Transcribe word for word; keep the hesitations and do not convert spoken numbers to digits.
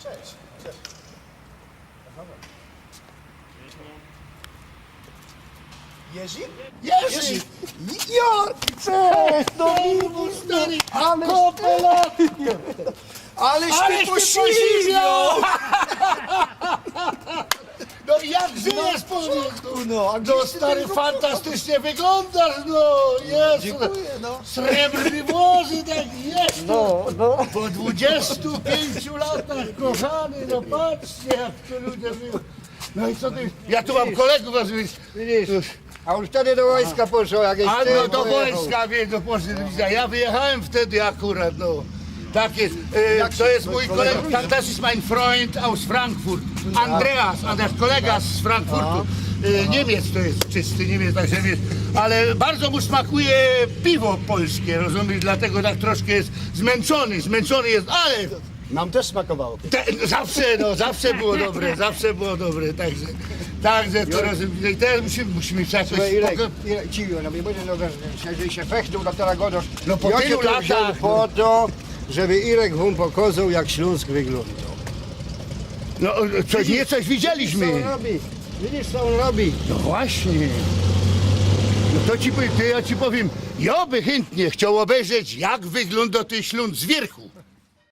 Cześć. Cześć. Jerzy? Jerzy! Jo! Cześć! No, Michał, stary, ale, ale ty posiwiał! No jak żyjesz, człowieku? No, a no, stary, fantastycznie wyglądasz, no, jest. Dziękuję, no. Srebrne włosy, tak jest. No, no. Po dwudziestu pięciu latach, kochany, no patrzcie, jak to ludzie żyją. No i co ty? Ja tu mam kolegów, a widzisz. A już wtedy do wojska poszło, jak jeszcze. A no, do wojska, wiesz, do Polski, do widzenia. Ja wyjechałem wtedy akurat, no. Tak jest. E, to jest mój kolega, das ist mein Freund aus Frankfurt. Andreas, a nasz kolega z Frankfurtu. E, Niemiec to jest, czysty Niemiec, także wiesz. Ale bardzo mu smakuje piwo polskie, rozumiesz? Dlatego tak troszkę jest zmęczony, zmęczony jest, ale nam też smakowało. Te, zawsze, no, zawsze było dobre, zawsze było dobre, także, także to rozumiem. I teraz musimy, musimy się jakoś. Słuchaj, Irek, spoko- Irek, cicho, no, nie będzie, no, że się fechtuł na tyle godosz. No, po tylu latach, no. Po to, żeby Irek wam pokazał, jak Śląsk wygląda. No, coś, nie coś widzieliśmy. Widzisz, co on robi? Widzisz, co on robi? No właśnie. No to ci powiem, to ja ci powiem, ja by chętnie chciał obejrzeć, jak wygląda ten Śląsk z wierzchu.